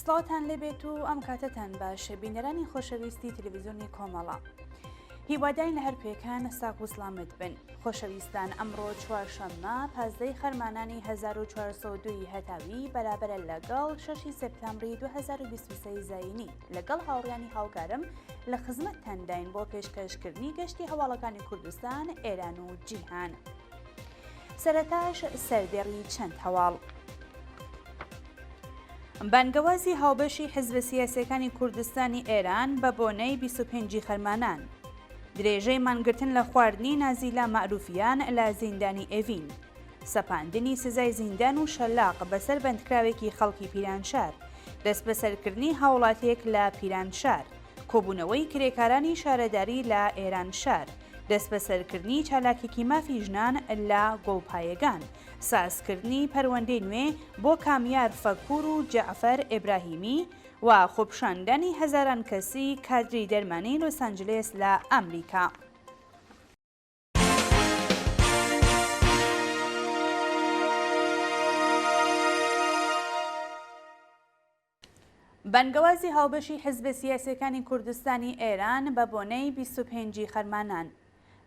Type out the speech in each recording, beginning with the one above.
سڵاوتان لێبێت و ئەم کاتەتان باش بینەرانی خۆشەویستی تەلەڤیزیۆنی کۆمەڵە. هیواداین لە هەر کوێکان ساغ و سڵامەت بن. خۆشەویستان ئەمڕۆ چوارشەممە پازدەی خەرمانانی 1402 هەتاوی بەرابەرە لەگەڵ شەشی سێپتامبری 2023 زایینی لەگەڵ هاوڕیانی هاوکارم لە خزمەتتانداین بۆ پێشکەشکردنی گەشتی هەواڵەکانی کوردستان، ئێران و جیهان. سەرەتاش سەردێڕی چەند هەواڵ. بانگەوازی هاوبەشی حزبە سیاسیەکانی کوردستانی ئێران بە بۆنەی 25 خەرمانان. درێژەی مانگرتن لە خواردنی نازیلا مەعروفیان لە زیندانی ئێڤین. سەپاندنی سزای زیندان و شەلاق بەسەر بەندکراوێکی خەڵکی پیرانشار. دەستبەسەرکردنی هاوڵاتیەک لە پیرانشار. کۆبوونەوەی کرێکارانی شارەداری لە ئێرانشار. دەستبەسەرکردنی چالاکێکی مافی ژنان لە گوڵپایەگان، سازکردنی پەروەندەی نوێ بۆ کامیار فەکوور و جەعفەر ئیبراهیمی و خۆپیشاندانی هەزاران کەسی کادری دەرمانی لۆسانجلێس لە ئامریکا. بانگەوازی هاوبەشی حزبە سیاسیەکانی کوردستانی ئێران بە بۆنەی 25 ی خەرمانان.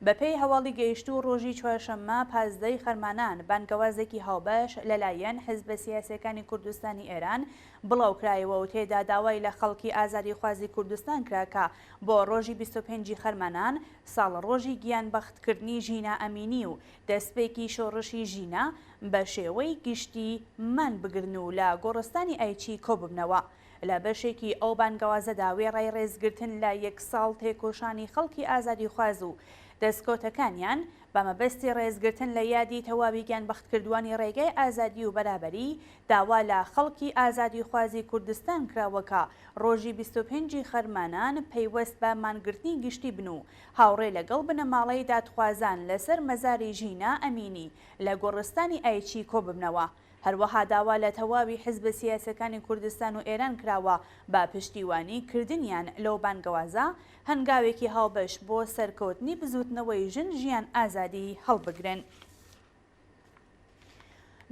بە پێی هەواڵی گەیشتوو ڕۆژی چوارشەممە 15 ی خەرمانان بانگەوازێکی هاوبەش لە لایەن حزبە سیاسیەکانی کوردستانی ئێران بڵاوکرایەوە و تێدا داوای لە خەڵکی ئازادیخوازی کوردستان کرا کە بۆ ڕۆژی 25 ی خەرمانان ساڵڕۆژی گیانبەختکردنی ژینا ئەمینی و دەستپێکی شۆڕشی ژینا بە شێوەی گشتی مان بگرن و لە گۆڕستانی ئایچی کۆببنەوە. لە بەشێکی ئەو بانگەوازەدا وێڕای ڕێزگرتن لە یەک ساڵ تێکۆشانی خەڵکی ئازادیخواز و دەسکەوتەکانیان، بە مەبەستی ڕێزگرتن لە یادی تەواوی گیانبەختکردووانی ڕێگای ئازادی و بەرابەری، داوا لە خەڵکی ئازادیخوازی کوردستان کراوە کە ڕۆژی 25 ی خەرمانان پەیوەست بە مانگرتنی گشتی بن و هاوڕێ لەگەڵ بنەماڵەی دادخوازان لەسەر مەزاری ژینا ئەمینی لە گۆڕستانی ئایچی کۆببنەوە. هەروەها داوا لە تەواوی حزبە سیاسیەکانی کوردستان و ئێران کراوە بە پشتیوانی کردنیان لەو بانگەوازە، هەنگاوێکی هاوبەش بۆ سەرکەوتنی بزووتنەوەی ژن ژیان ئازادی هەڵبگرن.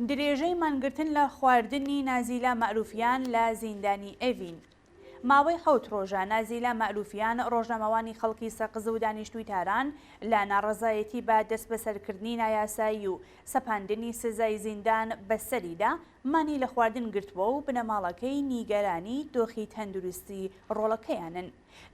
درێژەی مانگرتن لە خواردنی نازیلا مەعروفیان لە زیندانی ئێڤین. ماوەی حەوت ڕۆژە نازیلا مەعروفیان، ڕۆژنامەوانی خەڵکی سەقز و دانیشتووی تاران، لە ناڕەزایەتی بە دەستبەسەرکردنی نایاسایی و سەپاندنی سزای زیندان بەسەریدا، مانی لە خواردن گرتووە و بنەماڵەکەی نیگەرانی دۆخی تەندروستی ڕۆڵەکەیانن.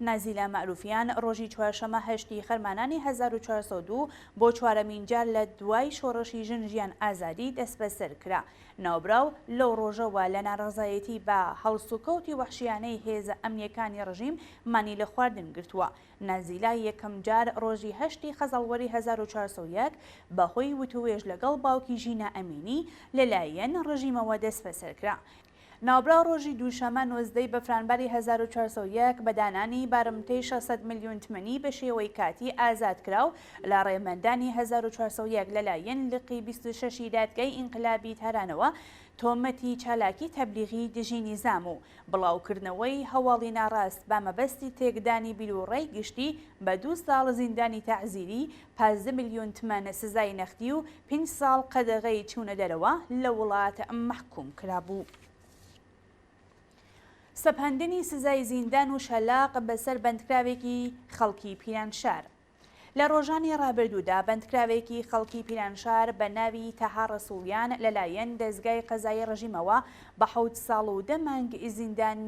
نازیلا مەعروفیان ڕۆژی چوارشەمە هەشتی خەرمانانی 1402 بۆ چوارەمین جار لە دوای شۆڕشی ژن ژیان ئازادی دەستبەسەر کرا. ناوبراو لەو ڕۆژەوە لە ناڕەزایەتی بە هەڵسوکەوتی وەحشیانەی هێزە ئەمنییەکانی ڕژیم مانی لە خواردن گرتووە. نازیلا یەکەم جار ڕۆژی هەشتی خەزەڵوەری 1401 بە هۆی وتووێژ لەگەڵ باوکی ژینا ئەمینی لەلایەن ڕژیمەوە دەستبەسەر کرا. ناوبراو ڕۆژی دووشەمە 19 ی بەفرانباری 1401 بە دانانی بارمتەی 600 ملیۆن تمەنی بە شێوەی کاتی ئازاد کرا و لە ڕێبەندانی 1401 لەلایەن لقی 26 ی دادگای ئینقلابی تارانەوە تۆمەتی چالاکی تەبلیغی دژی نیزام و بڵاوکردنەوەی هەواڵی ناڕاست بە مەبەستی تێکدانی بیروڕای گشتی بە دوو ساڵ زیندانی تەعزیری، 15 ملیۆن تمەن سزای نەختی و پێنج ساڵ قەدەغەی چوونە دەرەوە لە وڵات مەحکووم کرابوو. سەپاندنی سزای زیندان و شەلاق بەسەر بەندکراوێکی خەڵکی پیرانشار. لە ڕۆژانی ڕابردوودا بەندکراوێکی خەڵکی پیرانشار بە ناوی تەها ڕەسووڵیان لەلایەن دەزگای قەزایی ڕژیمەوە بە حەوت ساڵ و دە مانگ زیندان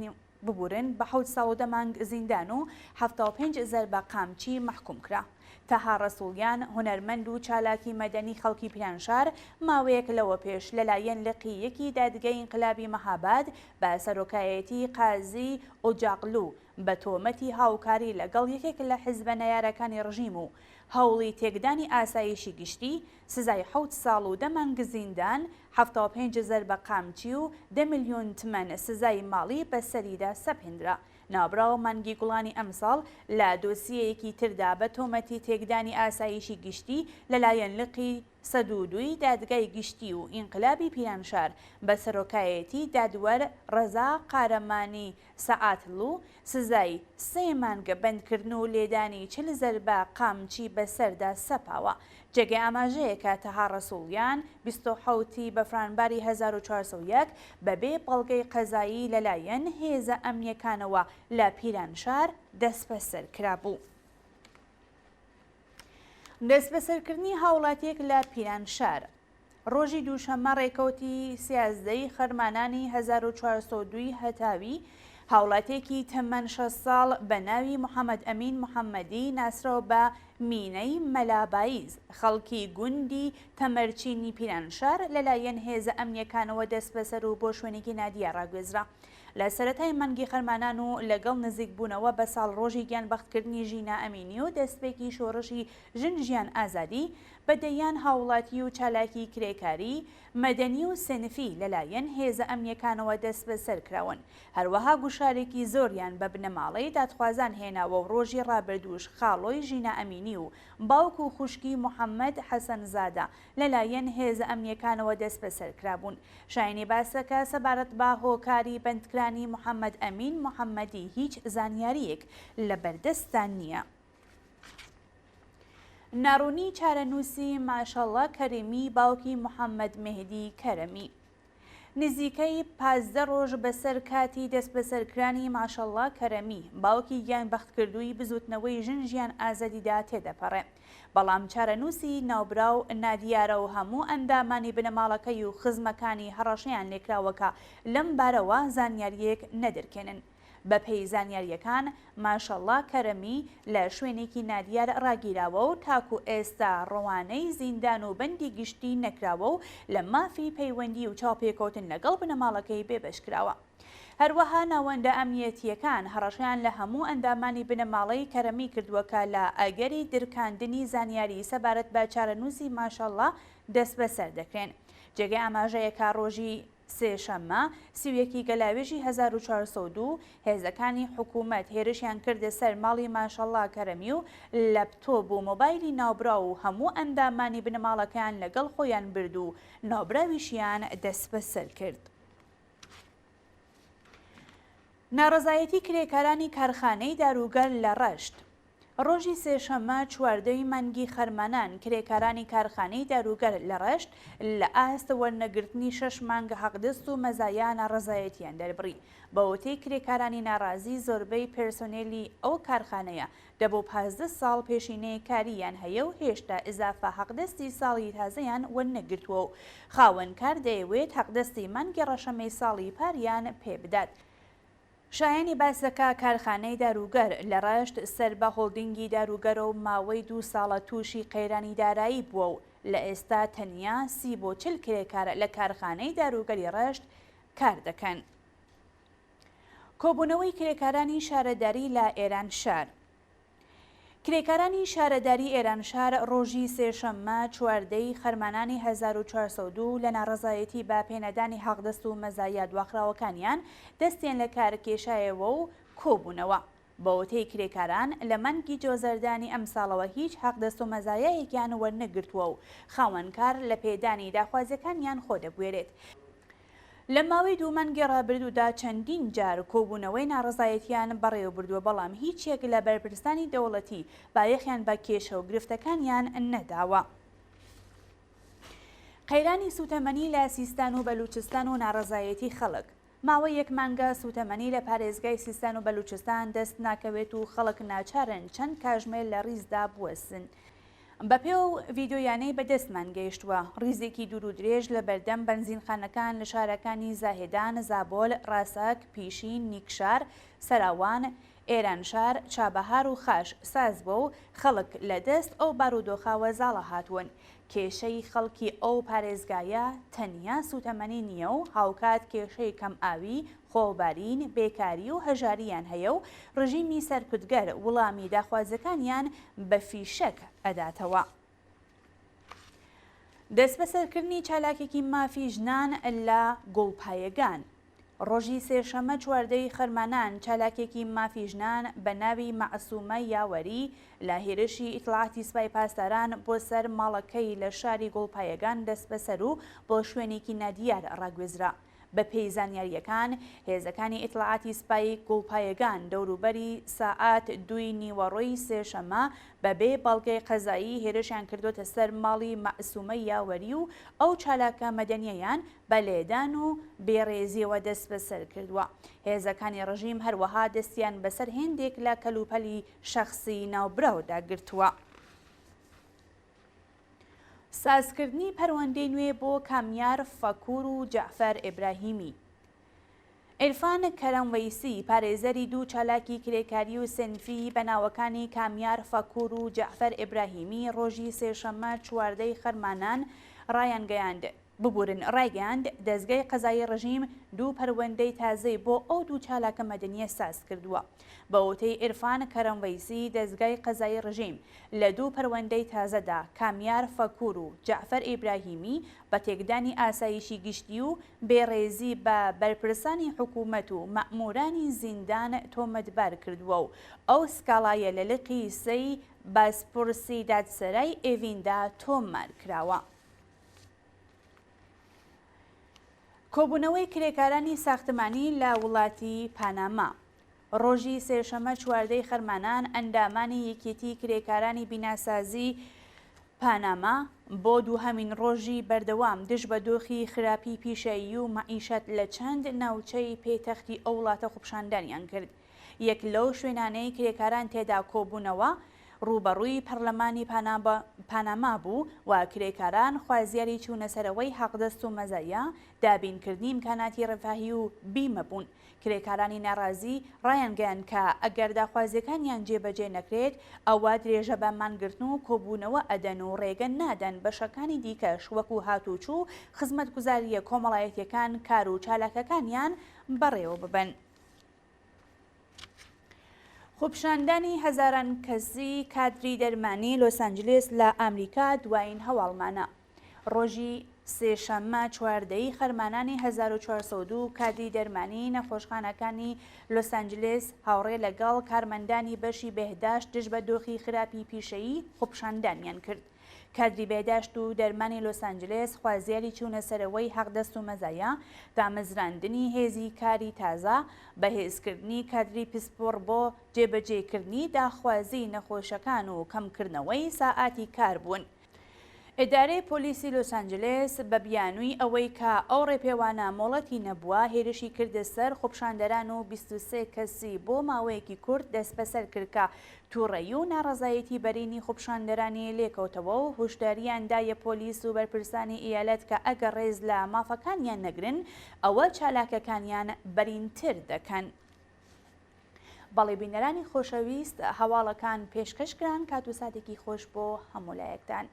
ببورن بە حەوت ساڵ و دە مانگ زیندان و 75 زەربە قامچی مەحکووم کرا. تەها ڕەسووڵیان هونەرمەند و چالاکی مەدەنی خەڵکی پیرانشار ماوەیەک لەوە پێش لەلایەن لقی یەکی دادگای ئینقلابی مەهاباد بە سەرۆکایەتی قازی ئوجاقلوو بە تۆمەتی هاوکاری لەگەڵ یەکێک لە حزبە نەیارەکانی ڕژیم و هەوڵی تێکدانی ئاسایشی گشتی، سزای حەوت ساڵ و دە مانگ زیندان، 75 زەربە قامچی و دە ملیۆن تمەن سزای ماڵی بەسەریدا سەپێندرا. ناوبراو مانگی گوڵانی ئەمساڵ لە دۆسیەیەکی تردا بە تۆمەتی تێکدانی ئاسایشی گشتی لەلایەن لقی. 102 ی دادگای گشتی و ئینقلابی پیرانشار بە سەرۆکایەتی دادوەر ڕەزا قارەمانی سەعاتڵو سزای سێ مانگ بەندکردن و لێدانی 40 زەربە قامچی بەسەردا سەپاوە. جێگەی ئاماژەیە کە تەها ڕەسووڵیان 27 ی بەفرانباری 1401 بەبێ بەڵگەی قەزایی لەلایەن هێزە ئەمنییەکانەوە لە پیرانشار دەستبەسەر کرابوو. دەستبەسەرکردنی هاوڵاتییەک لە پیرانشار. ڕۆژی دووشەممە ڕێکەوتی 13 ی خەرمانانی 1402 ی هەتاوی، هاوڵاتییەکی تەمەن 60 ساڵ بە ناوی محەمەد ئەمین محەمەدی ناسراو بە مینەی مەلا بایز خەڵکی گوندی تەمەرچینی پیرانشار لەلایەن هێزە ئەمنییەکانەوە دەستبەسەر و بۆ شوێنێکی نادیار ڕاگوێزرا. لە سەرەتای مانگی خەرمانان و لەگەڵ نزیکبوونەوە بە ساڵڕۆژی گیانبەختکردنی ژینا ئەمینی و دەستپێکی شۆڕشی ژن ژیان ئازادی، بە دەیان هاوڵاتی و چالاکی کرێکاری، مەدەنی و سێنفی لەلایەن هێزە ئەمنییەکانەوە دەستبەسەر کراون. هەروەها گوشارێکی زۆریان بە بنەماڵەی دادخوازان هێناوە و ڕۆژی ڕابردووش خاڵۆی ژینا ئەمینی و باوک و خوشکی محەممەد حەسەنزادە لەلایەن هێزە ئەمنییەکانەوە دەستبەسەر کرابوون. شایەنی باسە کە سەبارەت بە هۆکاری بەندکرانی محەممەد ئەمین محەممەدی هیچ زانیارییەک لە بەردەستدا نییە. ناڕوونی چارەنووسی ماشەڵڵا کەریمی باوکی محەممەد مێهدی کەرەمی. نزیکەی 15 ڕۆژ بەسەر کاتی دەستبەسەرکرانی ماشەڵڵا کەرەمی، باوکی گیانبەختکردووی بزووتنەوەی ژن ژیان ئازادیدا تێدەپەڕێ. بەڵام چارەنووسی ناوبراو نادیارە و هەموو ئەندامانی بنەماڵەکەی و خزمەکانی هەڕەشەیان لێکراوە کە لەم بارەوە زانیارییەک نەدرکێنن. بەپێی زانیارییەکان، ماشەڵڵا کەرەمی لە شوێنێکی نادیار ڕاگیراوە و تاکو ئێستا ڕەوانەی زیندان و بەندی گشتی نەکراوە و لە مافی پەیوەندی و چاوپێکەوتن لەگەڵ بنەماڵەکەی بێبەش کراوە. هەروەها ناوەندە ئەمنیەتییەکان هەڕەشەیان لە هەموو ئەندامانی بنەماڵەی کەرەمی کردووە کە لە ئەگەری درکاندنی زانیاری سەبارەت بە چارەنووسی ماشەڵڵا دەستبەسەر دەکرێن. جێگەی ئاماژەیە کە ڕۆژی سێشەممە، 31 ی گەلاوێژی 1402، هێزەکانی حکوومەت هێرشیان کردە سەر ماڵی ماشەڵڵا کەرەمی و لەپتۆپ و مۆبایلی ناوبراو و هەموو ئەندامانی بنەماڵەکەیان لەگەڵ خۆیان برد و ناوبراویشیان دەستبەسەر کرد. ناڕەزایەتی کرێکارانی کارخانەی داروگەر لە ڕەشت. ڕۆژی سێشەممە 14 ی مانگی خەرمانان کرێکارانی کارخانەی داروگەر لە ڕەشت لە ئاست وەرنەگرتنی شەش مانگ حەقدەست و مەزایا ناڕەزایەتیان دەربڕی. بە وتەی کرێکارانی ناڕازی زۆربەی پێرسۆنێلی ئەو کارخانەیە دە بۆ 15 ساڵ پێشینەی کارییان هەیە و هێشتا ئیزافە حەقدەستی ساڵی تازەیان وەرنەگرتووە و خاوەنکار دەیەوێت حەقدەستی مانگی ڕەشەمەی ساڵی پاریان پێ بدات. شایەنی باسە کە کارخانەی داروگەر لە ڕەشت سەر بە هۆڵدینگی داروگەرە و ماوەی دوو ساڵە تووشی قەیرانی دارایی بووە و لە ئێستا تەنیا 30 بۆ 40 کرێکار لە کارخانەی داروگەری ڕەشت کار دەکەن. کۆبوونەوەی کرێکارانی شارەداری لە ئێرانشار. کرێکارانی شارەداری ئێرانشار ڕۆژی سێشەممە 14 ی خەرمانانی 1402 لە ناڕەزایەتی بە پێنەدانی حەقدەست و مەزایا دواخراوەکانیان دەستیان لە کار کێشایەوە و کۆبوونەوە. بە وتەی کرێکاران لە مانگی جۆزەردانی ئەمساڵەوە هیچ حەقدەست و مەزایایەکیان وەرنەگرتووە و خاوەنکار لە پێدانی داخوازیەکانیان خۆ دەبوێرێت. لە ماوەی دوو مانگی ڕابردوودا چەندین جار کۆبوونەوەی ناڕەزایەتیان بەڕێوەبردووە، بەڵام هیچ یەک لە بەرپرسانی دەوڵەتی بایەخیان بە کێشە و گرفتەکانیان نەداوە. قەیرانی سووتەمەنی لە سیستان و بەلوچستان و ناڕەزایەتی خەڵک. ماوەی یەک مانگە سووتەمەنی لە پارێزگای سیستان و بەلوچستان دەست ناکەوێت و خەڵک ناچارن چەند کاژمێر لە ڕیزدا بوەستن. بەپێ ئەو ڤیدیۆیانەی بەدەستمان گەیشتووە، ڕیزێکی دوور و درێژ لە بەردەم بەنزینخانەکان لە شارەکانی زاهێدان، زابۆل، ڕاسەک، پیشین، نیکشار، سەراوان، ئێرانشار، چابەهار و خاش ساز بووە و خەڵک لە دەست ئەو بارودۆخە وەزاڵە هاتوون. کێشەی خەڵکی ئەو پارێزگایە تەنیا سووتەمەنی نییە و هاوکات کێشەی کەمئاوی، خۆڵبارین، بێکاری و هەژارییان هەیە و ڕژیمی سەرکوتگەر وڵامی داخوازیەکانیان بە فیشەک ئەداتەوە. دەستبەسەرکردنی چالاکێکی مافی ژنان لە گوڵپایەگان. ڕۆژی سێشەممە 14 ی خەرمانان چالاکێکی مافی ژنان بە ناوی مەعسومە یاوەری لە هێرشی ئیتڵاعاتی سپای پاسداران بۆ سەر ماڵەکەی لە شاری گوڵپایەگان دەستبەسەر و بۆ شوێنێکی نادیار ڕاگوێزرا. بەپێی زانیارییەکان، هێزەکانی ئیتڵاعاتی سپای گوڵپایەگان دەوروبەری سەعات دووی نیوەڕۆی سێشەممە بەبێ بەڵگەی قەزایی هێرشیان کردۆتە سەر ماڵی مەعسومە یاوەری و ئەو چالاکە مەدەنییەیان بە لێدان و بێڕێزییەوە دەستبەسەر کردووە. هێزەکانی ڕژیم هەروەها دەستیان بەسەر هێندێک لە کەلوپەلی شەخسی ناوبراودا گرتووە. سازکردنی پەروەندەی نوێ بۆ کامیار فەکوور و جەعفەر ئیبراهیمی. عیرفان کەرەم وەیسی، پارێزەری دوو چالاکی کرێکاری و سێنفی بە ناوەکانی کامیار فەکوور و جەعفەر ئیبراهیمی ڕۆژی سێشەممە 14 ی خەرمانان ڕایانگەیاند، ببورن ڕایگەیاند، دەزگای قەزایی ڕژیم دوو پەروەندەی تازەی بۆ ئەو دوو چالاکە مەدەنییە ساز کردووە. بە وتەی عیرفان کەرەم وەیسی، دەزگای قەزایی ڕژیم لە دوو پەروەندەی تازەدا کامیار فەکوور و جەعفەر ئیبراهیمی بە تێکدانی ئاسایشی گشتی و بێڕێزی بە بەرپرسانی حکوومەت و مەئموورانی زیندان تۆمەتبار کردووە و ئەو سکاڵایە لە لقی سێی بازپرسی دادسەرای ئێڤیندا تۆمار کراوە. کۆبوونەوەی کرێکارانی ساختمانی لە وڵاتی پاناما. ڕۆژی سێشەمە 14 ی خەرمانان ئەندامانی یەکێتی کرێکارانی بیناسازی پاناما بۆ دووهەمین ڕۆژی بەردەوام دژ بە دۆخی خراپی پیشەیی و مەعیشەت لە چەند ناوچەی پێتەختی ئەو وڵاتە خۆپیشاندانیان کرد. یەک لەو شوێنانەی کرێکاران تێدا کۆبوونەوە ڕووبەڕووی پەرلەمانی پاناما بوو و کرێکاران خوازیاری چوونەسەرەوەی حەقدەست و مەزایا، دابینکردنی ئیمکاناتی ڕەفاهی و بیمە بوون. کرێکارانی ناڕازی ڕایانگەیاند کە ئەگەر داخوازییەکانیان جێبەجێ نەکرێت ئەوە درێژە بە مانگرتن و کۆبوونەوە ئەدەن و ڕێگە نادەن بەشەکانی دیکەش وەکوو هاتووچوو و خزمەتگوزارییە کۆمەڵایەتییەکان کار و چالاکەکانیان بەڕێوە ببەن. خۆپیشاندانی هەزاران کەسی کادری دەرمانی لۆس ئانجلێس لە ئامریکا دوایین هەواڵمانە. ڕۆژی سێشەممە 14 ی خەرمانانی 1402 کادری دەرمانی نەخۆشخانەکانی لۆس ئانجلێس هاوڕێ لەگەڵ کارمەندانی بەشی بێهداشت دژ بە دۆخی خراپی پیشەیی خۆپیشاندانیان کرد. کادری بێهداشت و دەرمانی لۆس ئانجلێس خوازیاری چوونە سەرەوەی حەقدەست و مەزایا، دامەزراندنی هێزی کاری تازە، بەهێزکردنی کادری پسپۆڕ بۆ جێبەجێکردنی داخوازیی نەخۆشەکان و کەمکردنەوەی سائاتی کار بوون. ئیدارەی پۆلیسی لۆس ئانجلێس بە بیانووی ئەوەی کە ئەو ڕێپێوانە مۆڵەتی نەبووە، هێرشی کردە سەر خۆپیشاندەران و 23 کەسی بۆ ماوەیەکی کورت دەستبەسەر کرد کە تووڕەیی و ناڕەزایەتی بەرینی خۆپیشاندەرانی لێکەوتەوە و هۆشدارییان دایە پۆلیس و بەرپرسانی ئیالەت کە ئەگەر ڕێز لە مافەکانیان نەگرن ئەوە چالاکەکانیان بەرینتر دەکەن. بەڵێ بینەرانی خۆشەویست هەواڵەکان پێشکەش کران کات و ساتێکی خۆش بۆ هەموو لایەکتان.